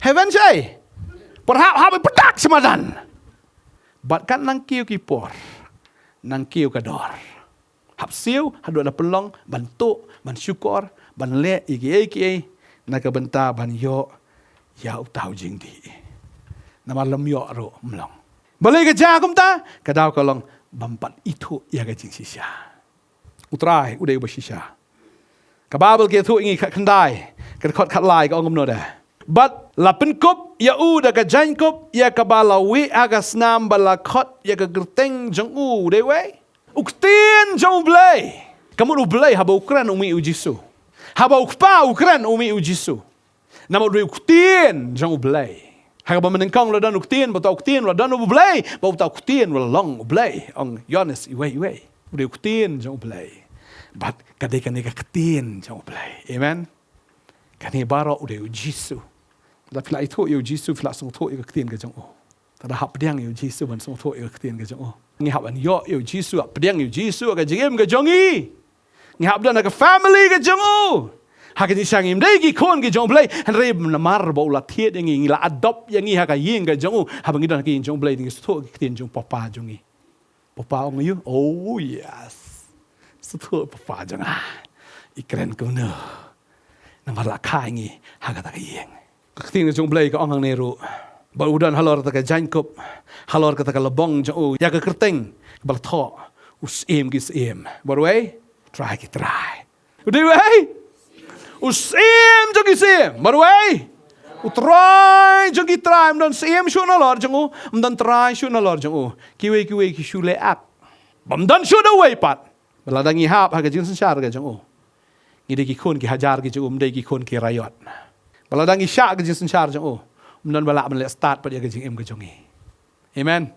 heaven shai." Por hap, hap, pyndak sha madan. Bad kat nang kiew ki por, nang kiew ka dor. Hap siew haduh la pynlong ban tuh, ban shukor, ban leh ïa kiei kiei na ka bynta ban ïoh ïa uta u jingdih. Namar lym ïoh ruh ym long. Balei ka jia kumta? Ka daw ka long bym pat ithuh ïa ka jingshisha. U Trai u dei uba shisha. Ka Baibl ka ïathuh ïa ngi, khatkhyndai, ka dkhot khatlai ka ong kumno de. Bad la pynkup ïa u da ka jaiñkup ïa kaba la wieh ha ka snam bad la khot ïa ka kyrteng jong u, dei wei? U Ktien jong U Blei. Ka mut U Blei haba u kren u mih U Jisu. Haba u Kpa u kren u mih U Jisu. Namar u dei u Ktien jong U Blei. Ha kaba mynnyngkong la don u Ktien, bad uta u Ktien la don U Blei, bad uta u Ktien la long U Blei. Ong Ïoannis wei wei. U dei u Ktien jong U Blei. Bad ka dei kane ka ktien jong U Blei. Amen. Kane baroh u dei U Jisu. Lada phi la ithuh ïa U Jisu, phi la sngewthuh ïa ka ktien ka jong u. Lada hap pdiang ïa U Jisu ban sngewthuh ïa ka ktien ka jong u. Ngi hap ban ïoh ïa U Jisu, hap pdiang ïa U Jisu ha ka jingim ka jong ngi. Ngi hap don ha ka family ka jong u. Ha ka jingshisha ngim dei ki khun ki jong U Blei, hynrei namar ba u la thied ïa ngi, ngi la adopt ïa ngi ha ka ïing ka jong u. Haba ngi don ha ka ïing jong U Blei, ngi sngewthuh ïa ka ktien jong u Papa jong ngi. Papa ong ïa u, oh yes. Sngewthuh Papa jong nga. I kren kumno. Namar la kha ïa ngi ha kata ka ïing. Ka ktien ka jong U Blei ka ong hangne ruh. Ba u don halor kata ka jaiñkup, halor kata ka lbong jong u, ïa ka kyrteng ba la thoh, U Syiem ki syiem bad U Trai ki trai. U dei uei? U Syiem jong ki syiem bad U Trai jong ki trai. Ym don syiem shuh nalor jong u, ym don trai shuh nalor jong u. Kiwei kiwei ki shu leh act. Bym don shuh da uwei pat. Bad lada ngi hap ha ka jingsynshar ka jong u, ngi dei ki khun ki hajar ki jong u, ym dei ki khun ki raiot. Bad lada ngi shah ka jingsynshar jong u, ym don ba lah ban leh stad pat ïa ka jingim ka jong ngi. Amen.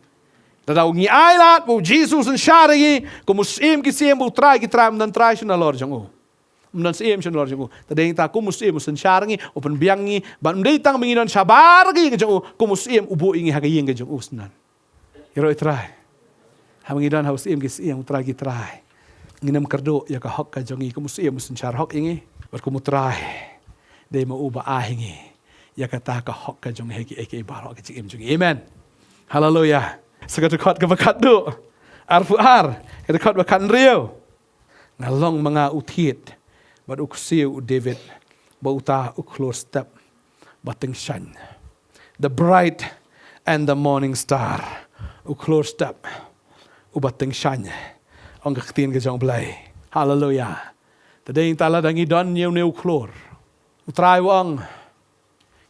Lada ngi ailad ba U Jisu synshar ïa ngi kum U Syiem ki syiem bad U Trai ki trai, ym don trai shuh nalor jong u. Ym don syiem shuh nalor jong u. Te dei nangta kum U Syiem u synshar ïa ngi, u pynbiang ïa ngi, bad ym dei tang ba ngi don shabar ka ïing ka jong u, kum U Syiem u buh ïa ngi ha ka ïing ka jong u syndon. Ïaroh ïa U Trai. Haba ngi don ha U Syiem ki syiem, U Trai ki trai, ngin ym kyrduh ïa ka hok ka jong ngi, kum U Syiem u synshar hok ïa ngi. Bad kum U Trai, dei ma u ba ai ha ngi ïa kata ka hok ka jong ngi ha kiei kiei baroh ka jingim jong ngi. Amen. Haleluya. Sa ka dkhot kaba khatduh. Arphew ar, ka dkhot ba khathynriew. Nga long ma nga u thied bad u ksiew u David, ba uta u khlur step ba tyngshaiñ. The bright and the morning star. U khlur step uba tyngshaiñ, ong ka ktien ka jong U Blei. Haleluya. Te dei nangta lada ngi don ïa une u khlur, U Trai u ong,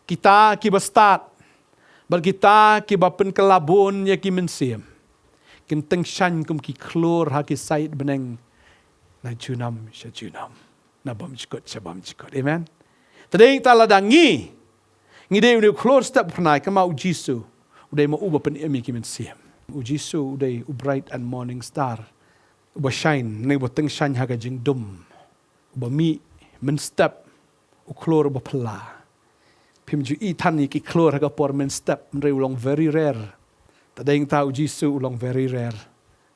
kita kiba stad bad kita kiba pynkylla bun ïa ki mynsiem kin tyngshaiñ kum ki khlur ha ki sait bneng, na junom sha junom, na bymjukut sha bymjukut. Amen. Te dei nangta lada ngi, ngi dei une u khlur step phyrnai, kynmaw U Jisu u dei ma uba pynim ïa ki mynsiem. U Jisu u dei u bright and morning star, uba shine ne uba tyngshaiñ ha ka jingdum, uba mih mynstep, u khlur uba phylla. Phim ju i than ïa ki khlur ha ka por mynstep, hynrei u long very rare. Te dei nangta U Jisu u long very rare.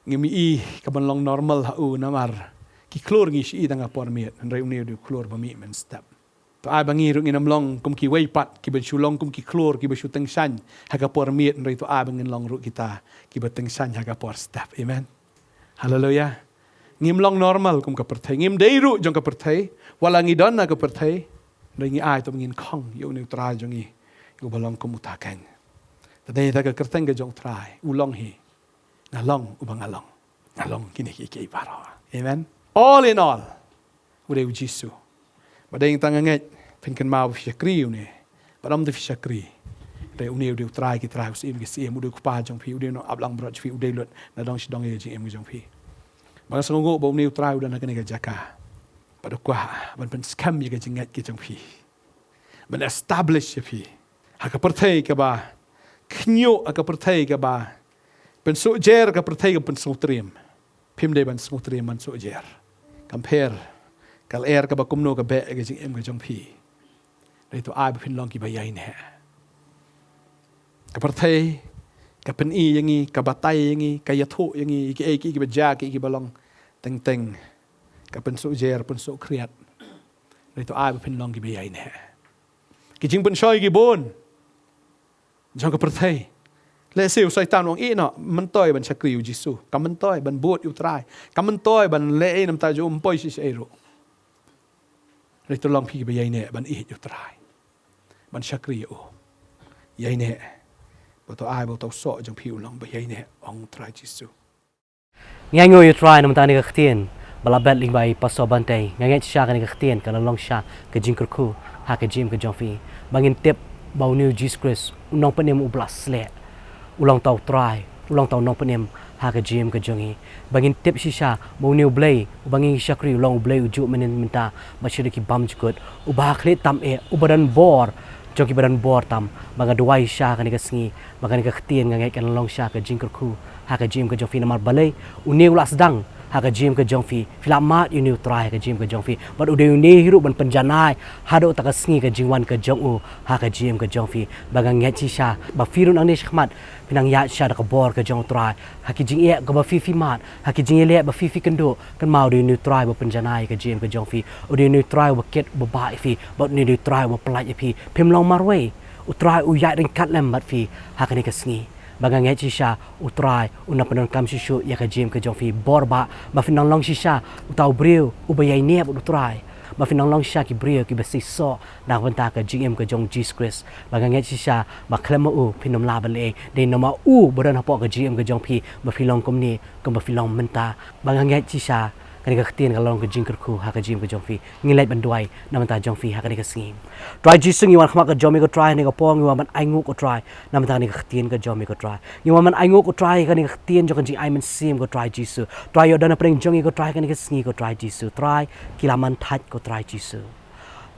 Ngim i ka ban long normal ha u namar ki khlur ngi shu i tang ha por miet, hynrei une u dei u khlur ba mih mynstep. To ai ba ngi ruh ngin ym long kum kiwei pat kiba shu long kum ki khlur kiba shu tyngshaiñ ha ka por miet, hynrei to ai ba ngin long ruh kita kiba tyngshaiñ ha ka por step. Amen. Haleluya. Ngim long normal kum ka pyrthei, ngim dei ruh jong ka pyrthei. Wat la ngi don ha ka pyrthei, hynrei ngi ai to ba ngin khong ïa une U Trai jong ngi, uba long kum uta keiñ. Te dei da ka kyrteng ka jong U Trai, u long hi. Nga long uba nga long. Nga long kine kiei kiei baroh. Amen. All in all, u dei U Jisu. Bad dei nangta nga ngeit phin kynmaw ba phi shakri ïa une. Bad ym dei phi shakri, dei une u dei U Trai ki trai, U Syiem ki syiem, u dei U Kpa jong phi, u dei u nongaplangbrot jong phi, u dei lut na dong shi dong ïa ka jingim ka jong phi. Ba nga sngewnguh ba une U Trai u don ha kane ka jaka, bad u kwah ban pynskhem ïa ka jingngeit ka jong phi, ban establish ïa phi ha ka pyrthei kaba khñiuh, ha ka pyrthei kaba pynsuhjer, ka pyrthei kaba pynsngewtriem. Phim dei ban sngewtriem ban suhjer. Kam pher ka lyer kaba kumno ka beh ïa ka jingim ka jong phi, hynrei to ai ba phin long kiba ïaineh. Ka pyrthei ka pyni ïa ngi, ka batai ïa ngi, ka ïathuh ïa ngi ïa kiei kiei kiba jia, kiei kiba long. Teng teng ka pynsuhjer, pynsuhkhriat. Hynrei to ai ba phin long kiba ïaineh. Ki jingpynshoi ki bun jong ka pyrthei. Lehse u Soitan u ong, ïeh noh, myntoi ban shakri U Jisu, kam myntoi ban bud ïa U Trai, kam myntoi ban leh ei na bynta jong u, ym poi shisha ei ruh. Hynrei to long phi kiba ïaineh ban ïeit ïa U Trai, ban shakri ïa u. Ïaineh, ba to ai ba uta u soh jong phi u long ba ïaineh, ong U Trai Jisu. Ngi ainguh ïa U Trai na bynta kane ka ktien ba la bet lyngba i Pastor Bantei. Nga ngeit shisha kane ka ktien ka la long shisha ka jingkyrkhu ha ka jingim ka jong phi, ba ngin tip ba une U Jisu Khrist, U Nongpynim uba la sleh, u long uta U Trai, u long uta U Nongpynim ha ka jingim ka jong ngi. Ba ngin tip shisha ba une U Blei uba ngi shakri u long U Blei ujuh mynhynnin mynta bad shaduh ki bymjukut, uba ha khlieh tam eh, uba don bor jong kiba don bor tam. Ba nga duwai shisha ha kane ka sngi ba kane ka ktien nga ngeit kan long shisha ka jingkyrkhu ha ka jingim ka jong phi, namar balei? Une u la sdang Ha ka jingim ka jong phi, phi la mad ïa une u Trai ha ka jingim ka jong phi. Bad u dei une hi ruh ban pynjanai haduh kata ka sngi ka jingwan ka jong u ha ka jingim ka jong phi. Ba nga ngeit shisha ba phi ruh nangne shakhmat phin nang ïaid shisha da ka bor ka jong u Trai. Ha ki jingeh kaba phi phi mad, ha ki jingeh ba phi phi kynduh, kynmaw u dei une u Trai uba pynjanai ïa ka jingim ka jong phi. U dei une u Trai uba kit uba bah ïa phi, bad une u dei u Trai uba pyllait ïa phi. Phim long marwei. U Trai u ïaid ryngkat lem bad phi ha kane ka sngi. Ba nga ngeit shisha u Trai un nang pyndonkam shuh shuh ïa ka jingim ka jong phi. Bor ba, ba phin nang long shisha uta u briew uba ïaineh bad u Trai. Ba phin nang long shisha ki briew kiba seisoh na ka bynta ka jingim ka jong u Jisu Khrist. Ba nga ngeit shisha ba khlem ma u phin ym lah ban leh ei. Dei namar u ba don hapoh ka jingim ka jong phi ba phi long kumne kumba phi long mynta. Ba nga ngeit shisha kane ka ktien ka long ka jingkyrkhu ha ka jingim ka jong phi. Ngi leit ban duwai na ka bynta jong phi ha kane ka sngi. Trai Jisu, ngi wan khmat ka jong me ko Trai, ha kane ka por ngi wan ban ainguh ko Trai na ka bynta kane ka ktien ka jong me ko Trai. Ngi wan ban ainguh ko Trai ha kane ka ktien jong ka jingai mynsiem ko Trai Jisu. Trai, ïoh don hapdeng jong ngi ko Trai ha kane ka sngi ko Trai Jisu. Trai, ki la man thait ko Trai Jisu.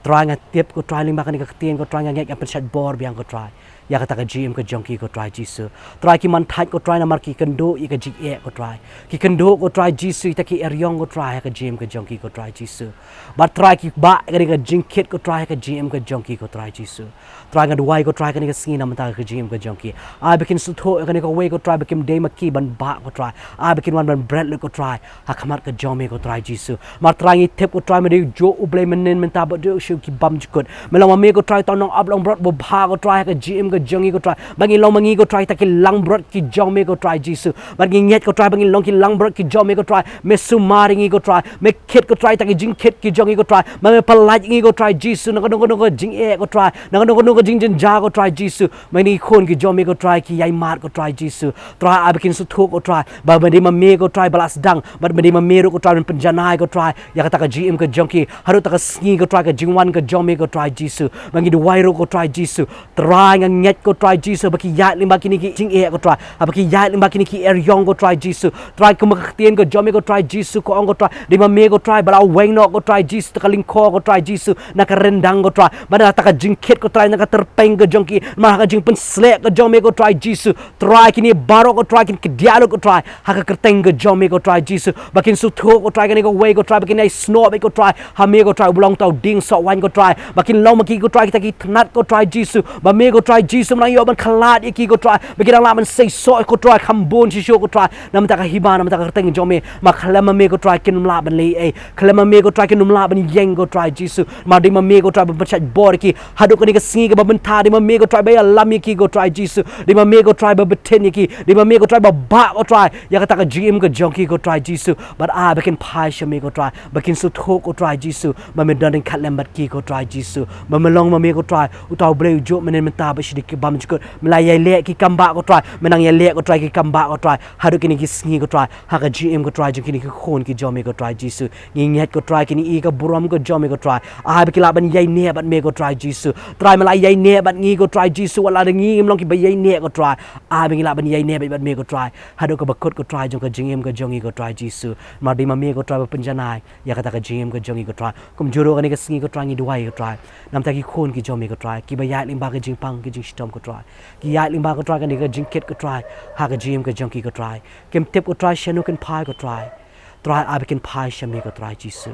Trai, nga tip ko Trai lyngba kane ka ktien ko Trai, nga ngeit kan pynshait bor biang ko Trai ïa kata ka jingim ka jong ki ko Trai Jisu. Trai, ki man thait ko Trai namar ki kynduh ïa ka jingeh ko Trai. Ki kynduh ko Trai Jisu ïa kita ki eriong ko Trai ha ka jingim ka jong ki ko Trai Jisu. Bad Trai, ki bah ïa kane ka jingkit ko Trai ha ka jingim ka jong ki ko Trai Jisu. Trai, nga duwai ko Trai kane ka sngi na ka bynta ka jingim ka jong ki. Ai ba kin sngewthuh ïa kane kawei ko Trai ba kim dei ma ki ban bah ko Trai. Ai ba kin wan ban bret lut ko Trai ha khmat ka jong me ko Trai Jisu. Namar Trai ngi tip ko Trai me dei u juh u Blei mynhynnin mynta bad juh shuh ki bymjukut. Me long ma me ko Trai uta u nongap longbrot uba bha ko Trai ha ka jingim ka jong ngi ko Trai. Ba ngi long ma ngi ko Trai kita ki langbrot ki jong me ko Trai Jisu. Bad ngi ngeit ko Trai ba ngi long ki langbrot ki jong me ko Trai. Me sumar ïa ngi ko Trai. Me kit ko Trai kita ki jingkit ki jong ngi ko Trai. Ba me pyllait ïa ngi ko Trai Jisu na kano kano ka jingeh ko Trai. Na kano kano ka jingjynjar ko Trai Jisu. Ba ngi khun ki jong me ko Trai ki ïai mad ko Trai Jisu. Trai, ai ba kin sngewthuh ko Trai ba me dei ma me ko Trai ba la sdang. Bad me dei ma me ruh ko Trai ban pynjanai ko Trai ïa kata ka jingim ka jong ki. Haduh kata ka sngi ko Trai ka jingwan ka jong me ko Trai Jisu. Ba ngi duwai ruh ko Trai Jisu. Trai, nga ngeit ko Trai Jisu ba ki ïaid lyngba kine ki jingeh ko Trai. Haba ki ïaid lyngba kine ki eriong ko Trai Jisu. Trai, kumba ka ktien ka jong me ko Trai Jisu ka ong ko Trai, dei ma me ko Trai ba la weng noh ko Trai Jisu, kata ka lyngkor ko Trai Jisu na ka ryndang ko Trai. Bad na kata ka jingkit ko Trai na ka tyrpeng ka jong ki, namar ha ka jingpynsleh ka jong me ko Trai Jisu. Trai, kine baroh ko Trai kin kdiah lut ko Trai ha ka kyrteng ka jong me ko Trai Jisu. Ba kin sngewthuh ko Trai kane kawei ko Trai ba kin ïai snoh beit ko Trai ha me ko Trai uba long uta u dieng soh waiñ ko Trai. Ba kin long ma ki ko Trai kita ki tnat ko Trai Jisu. Ba me ko Trai Jisu me nang ïoh ban khlad ïa ki ko Trai. Ba kin nang lah ban seisoh ko Trai kham bun shisha ko Trai. Na ka bynta ka hima, na ka bynta ka kyrteng jong me. Namar khlem ma me ko Trai kin ym lah ban leh ei. Khlem ma me ko Trai kin ym lah ban ïeng ko Trai Jisu. Namar dei ma me ko Trai ba pynshait bor ïa ki. Haduh kane ka sngi kaba mynta dei ma me ko Trai ba ïalam ïa ki ko Trai Jisu. Dei ma me ko Trai ba bteng ïa ki. Dei ma me ko Trai ba bah ko Trai ïa kata ka jingim ka jong ki ko Trai Jisu. Bad ai ba kin phai sha me ko Trai. Ba kin sngewthuh ko Trai Jisu ba me don ryngkat lem bad ki ko Trai Jisu. Ba me long ma me ko Trai uta u Blei u juh mynhynnin mynta bad shadien ki bymjukut. Me la ïai leh ki kam bah ko Trai. Me nang ïai leh ko Trai ki kam bah ko Trai. Haduh kine ki sngi ko Trai. Ha ka jingim ko Trai jong kine ki khun ki jong me ko Trai Jisu. Ngi ngeit ko Trai kine i ka burom ka jong me ko Trai. Ai ba ki lah ban ïaineh bad me ko Trai Jisu. Trai, me la ïaineh bad ngi ko Trai Jisu, wat la da ngi ngim long kiba ïaineh ko Trai. Ai ba ngi lah ban ïaineh bad, bad me ko Trai. Haduh kaba kut ko Trai jong ka jingim ka jong ngi ko Trai Jisu. Namar dei ma me ko Trai ba pynjanai ïa kata ka jingim ka jong ngi ko Trai. Kumjuh ruh kane ka sngi ko Trai ngi duwai ko Trai na ka bynta ki khun ki jong me ko Trai, kiba ïaid lyngba ka jingpang ka jingshitom ko Trai. Ki ïaid lyngba ko Trai kane ka jingkit ko Trai ha ka jingim ka jong ki ko Trai. Kim tip ko Trai shano kin phai ko Trai. Trai, ai ba kin phai sha me ko Trai Jisu.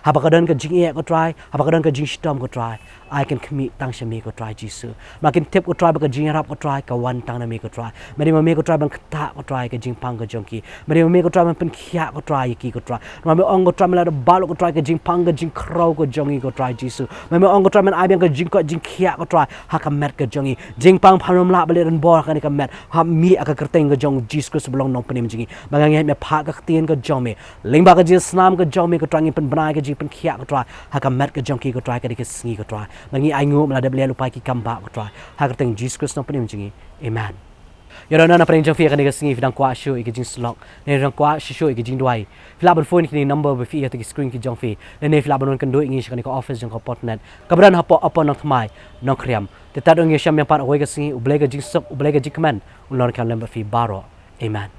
Haba ka don ka jingeh ko Trai, haba ka don ka jingshitom ko Trai, ai kin khmih tang sha me ko Trai Jisu. Namar kin tip ko Trai ba ka jingïarap ko Trai ka wan tang na me ko Trai. Me dei ma me ko Trai ban ktah ko Trai ka jingpang ka jong ki. Me dei ma me ko Trai ban pynkhiah ko Trai ïa ki ko Trai. Namar me ong ko Trai me la da bah lut ko Trai ka jingpang ka jingkhraw ka jong ngi ko Trai Jisu. Namar me ong ko Trai men ai biang ka jingkoit jingkhiah ko Trai ha ka met ka jong ngi. Jingpang pham ym lah ban leh donbor ha kane ka met. Hap mih ha ka kyrteng ka jong u Jisu Khrist uba long u nongpynim jong ngi. Ba nga ngeit me phah ka ktien ka jong me lyngba ka jingsnam ka jong me ko Trai, ngin pynbna ïa ka jingpynkhiah ko Trai ha ka met ka jong ki ko Trai, ka dei ka sngi ko Trai. Ba ngi ainguh me la dep leh lypa ïa ki kam bah ko Trai. Ha ka kyrteng Jisu Khrist u nongpynim jong ngi. Amen. Ïa don na pdeng jong phi ha kane ka sngi phi dang kwah shuh ïa ka jingsyllok, ne phi dang kwah shuh shuh ïa ka jingduwai, phi lah ban phone ïa kine ki number ba phi ïoh ha ki screen ki jong phi. Ne, ne phi lah ban wan kynduh ïa ngi sha kane ka office jong ka Portnet kaba don hapoh, hapoh Nongthymmai, Nongkrem. Te tad ngin ïashem biang pat ha kawei ka sngi. U Blei ka jingsuk, U Blei ka jingkmen un long ryngkat lem bad phi baroh. Amen.